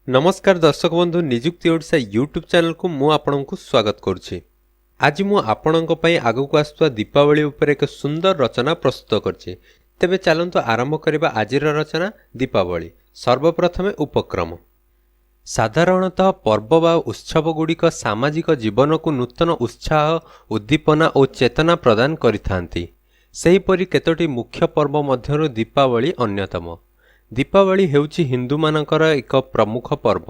ନମସ୍କାର ଦର୍ଶକ ବନ୍ଧୁ, ନିଯୁକ୍ତି ଓଡ଼ିଶା ୟୁଟ୍ୟୁବ୍ ଚ୍ୟାନେଲକୁ ମୁଁ ଆପଣଙ୍କୁ ସ୍ୱାଗତ କରୁଛି। ଆଜି ମୁଁ ଆପଣଙ୍କ ପାଇଁ ଆଗକୁ ଆସୁଥିବା ଦୀପାବଳି ଉପରେ ଏକ ସୁନ୍ଦର ରଚନା ପ୍ରସ୍ତୁତ କରିଛି। ତେବେ ଚାଲନ୍ତୁ ଆରମ୍ଭ କରିବା ଆଜିର ରଚନା ଦୀପାବଳି। ସର୍ବପ୍ରଥମେ ଉପକ୍ରମ। ସାଧାରଣତଃ ପର୍ବ ବା ଉତ୍ସବଗୁଡ଼ିକ ସାମାଜିକ ଜୀବନକୁ ନୂତନ ଉତ୍ସାହ, ଉଦ୍ଦୀପନା ଓ ଚେତନା ପ୍ରଦାନ କରିଥାନ୍ତି। ସେହିପରି କେତୋଟି ମୁଖ୍ୟ ପର୍ବ ମଧ୍ୟରୁ ଦୀପାବଳି ଅନ୍ୟତମ। ଦୀପାବଳି ହେଉଛି ହିନ୍ଦୁମାନଙ୍କର ଏକ ପ୍ରମୁଖ ପର୍ବ।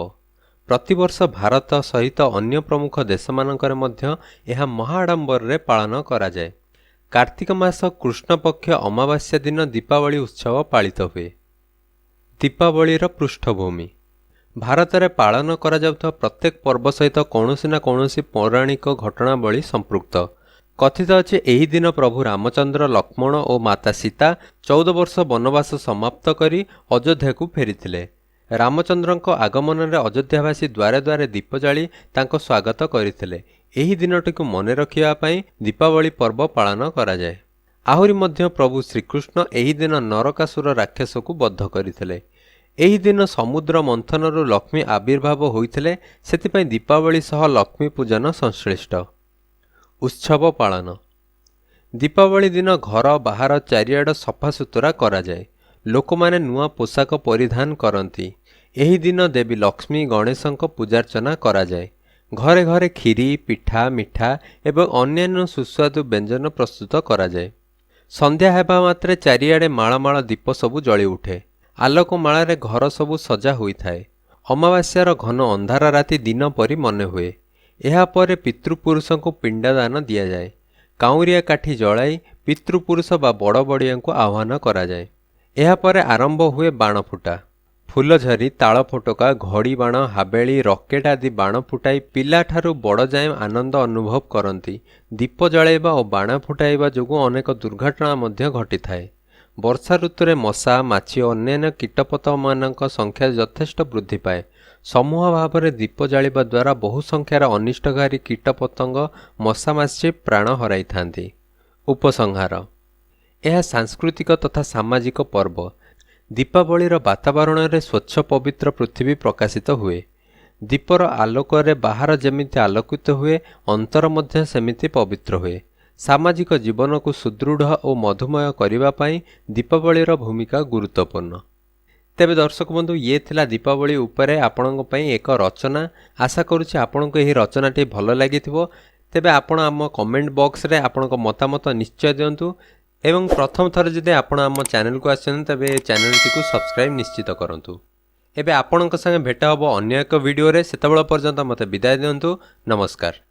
ପ୍ରତିବର୍ଷ ଭାରତ ସହିତ ଅନ୍ୟ ପ୍ରମୁଖ ଦେଶମାନଙ୍କରେ ମଧ୍ୟ ଏହା ମହାଆଡ଼ମ୍ବରରେ ପାଳନ କରାଯାଏ। କାର୍ତ୍ତିକ ମାସ କୃଷ୍ଣପକ୍ଷ ଅମାବାସ୍ୟା ଦିନ ଦୀପାବଳି ଉତ୍ସବ ପାଳିତ ହୁଏ। ଦୀପାବଳିର ପୃଷ୍ଠଭୂମି। ଭାରତରେ ପାଳନ କରାଯାଉଥିବା ପ୍ରତ୍ୟେକ ପର୍ବ ସହିତ କୌଣସି ନା କୌଣସି ପୌରାଣିକ ଘଟଣାବଳୀ ସମ୍ପୃକ୍ତ। କଥିତ ଅଛି, ଏହି ଦିନ ପ୍ରଭୁ ରାମଚନ୍ଦ୍ର, ଲକ୍ଷ୍ମଣ ଓ ମାତା ସୀତା 14 ବର୍ଷ ବନବାସ ସମାପ୍ତ କରି ଅଯୋଧ୍ୟାକୁ ଫେରିଥିଲେ। ରାମଚନ୍ଦ୍ରଙ୍କ ଆଗମନରେ ଅଯୋଧ୍ୟାବାସୀ ଦ୍ୱାରେ ଦ୍ୱାରେ ଦୀପ ଜାଳି ତାଙ୍କ ସ୍ୱାଗତ କରିଥିଲେ। ଏହି ଦିନଟିକୁ ମନେ ରଖିବା ପାଇଁ ଦୀପାବଳି ପର୍ବ ପାଳନ କରାଯାଏ। ଆହୁରି ମଧ୍ୟ ପ୍ରଭୁ ଶ୍ରୀକୃଷ୍ଣ ଏହି ଦିନ ନରକାସୁର ରାକ୍ଷସକୁ ବଧ କରିଥିଲେ। ଏହି ଦିନ ସମୁଦ୍ର ମନ୍ଥନରୁ ଲକ୍ଷ୍ମୀ ଆବିର୍ଭାବ ହୋଇଥିଲେ। ସେଥିପାଇଁ ଦୀପାବଳି ସହ ଲକ୍ଷ୍ମୀ ପୂଜନ ସଂଶ୍ଳିଷ୍ଟ। ଉତ୍ସବ ପାଳନ। ଦୀପାବଳି ଦିନ ଘର ବାହାର ଚାରିଆଡ଼ ସଫାସୁତୁରା କରାଯାଏ। ଲୋକମାନେ ନୂଆ ପୋଷାକ ପରିଧାନ କରନ୍ତି। ଏହି ଦିନ ଦେବୀ ଲକ୍ଷ୍ମୀ, ଗଣେଶଙ୍କ ପୂଜାର୍ଚ୍ଚନା କରାଯାଏ। ଘରେ ଘରେ କ୍ଷୀରି, ପିଠା, ମିଠା ଏବଂ ଅନ୍ୟାନ୍ୟ ସୁସ୍ୱାଦୁ ବ୍ୟଞ୍ଜନ ପ୍ରସ୍ତୁତ କରାଯାଏ। ସନ୍ଧ୍ୟା ହେବା ମାତ୍ରେ ଚାରିଆଡ଼େ ମାଳ ମାଳ ଦୀପ ସବୁ ଜଳି ଉଠେ। ଆଲୋକମାଳାରେ ଘର ସବୁ ସଜା ହୋଇଥାଏ। ଅମାବାସ୍ୟାର ଘନ ଅନ୍ଧାର ରାତି ଦିନ ପରି ମନେ ହୁଏ। ଏହାପରେ ପିତୃପୁରୁଷଙ୍କୁ ପିଣ୍ଡଦାନ ଦିଆଯାଏ। କାଉଁରିଆ କାଠି ଜଳାଇ ପିତୃପୁରୁଷ ବା ବଡ଼ ବଡ଼ିଆଙ୍କୁ ଆହ୍ୱାନ କରାଯାଏ। ଏହାପରେ ଆରମ୍ଭ ହୁଏ ବାଣ ଫୁଟା। ଫୁଲଝରି, ତାଳ ଫୋଟକା, ଘଡ଼ି ବାଣ, ହାବେଳି, ରକେଟ ଆଦି ବାଣ ଫୁଟାଇ ପିଲାଠାରୁ ବଡ଼ ଯାଏଁ ଆନନ୍ଦ ଅନୁଭବ କରନ୍ତି। ଦୀପ ଜଳାଇବା ଓ ବାଣ ଫୁଟାଇବା ଯୋଗୁଁ ଅନେକ ଦୁର୍ଘଟଣା ମଧ୍ୟ ଘଟିଥାଏ। ବର୍ଷା ଋତୁରେ ମଶା, ମାଛି ଓ ଅନ୍ୟାନ୍ୟ କୀଟପତଙ୍ଗମାନଙ୍କ ସଂଖ୍ୟା ଯଥେଷ୍ଟ ବୃଦ୍ଧି ପାଏ। ସମୂହ ଭାବରେ ଦୀପ ଜାଳିବା ଦ୍ୱାରା ବହୁ ସଂଖ୍ୟାରେ ଅନିଷ୍ଟକାରୀ କୀଟପତଙ୍ଗ, ମଶାମାଛି ପ୍ରାଣ ହରାଇଥାନ୍ତି। ଉପସଂହାର। ଏହା ସାଂସ୍କୃତିକ ତଥା ସାମାଜିକ ପର୍ବ। ଦୀପାବଳିର ବାତାବରଣରେ ସ୍ୱଚ୍ଛ ପବିତ୍ର ପୃଥିବୀ ପ୍ରକାଶିତ ହୁଏ। ଦୀପର ଆଲୋକରେ ବାହାର ଯେମିତି ଆଲୋକିତ ହୁଏ, ଅନ୍ତର ମଧ୍ୟ ସେମିତି ପବିତ୍ର ହୁଏ। ସାମାଜିକ ଜୀବନକୁ ସୁଦୃଢ଼ ଓ ମଧୁମୟ କରିବା ପାଇଁ ଦୀପାବଳିର ଭୂମିକା ଗୁରୁତ୍ୱପୂର୍ଣ୍ଣ। ତେବେ ଦର୍ଶକ ବନ୍ଧୁ, ଇଏ ଥିଲା ଦୀପାବଳି ଉପରେ ଆପଣଙ୍କ ପାଇଁ ଏକ ରଚନା। ଆଶା କରୁଛି ଆପଣଙ୍କୁ ଏହି ରଚନାଟି ଭଲ ଲାଗିଥିବ। ତେବେ ଆପଣ ଆମ କମେଣ୍ଟ ବକ୍ସରେ ଆପଣଙ୍କ ମତାମତ ନିଶ୍ଚୟ ଦିଅନ୍ତୁ ଏବଂ ପ୍ରଥମ ଥର ଯଦି ଆପଣ ଆମ ଚ୍ୟାନେଲକୁ ଆସିଛନ୍ତି, ତେବେ ଏ ଚ୍ୟାନେଲଟିକୁ ସବସ୍କ୍ରାଇବ୍ ନିଶ୍ଚିତ କରନ୍ତୁ। ଏବେ ଆପଣଙ୍କ ସାଙ୍ଗେ ଭେଟ ହେବ ଅନ୍ୟ ଏକ ଭିଡ଼ିଓରେ। ସେତେବେଳ ପର୍ଯ୍ୟନ୍ତ ମୋତେ ବିଦାୟ ଦିଅନ୍ତୁ। ନମସ୍କାର।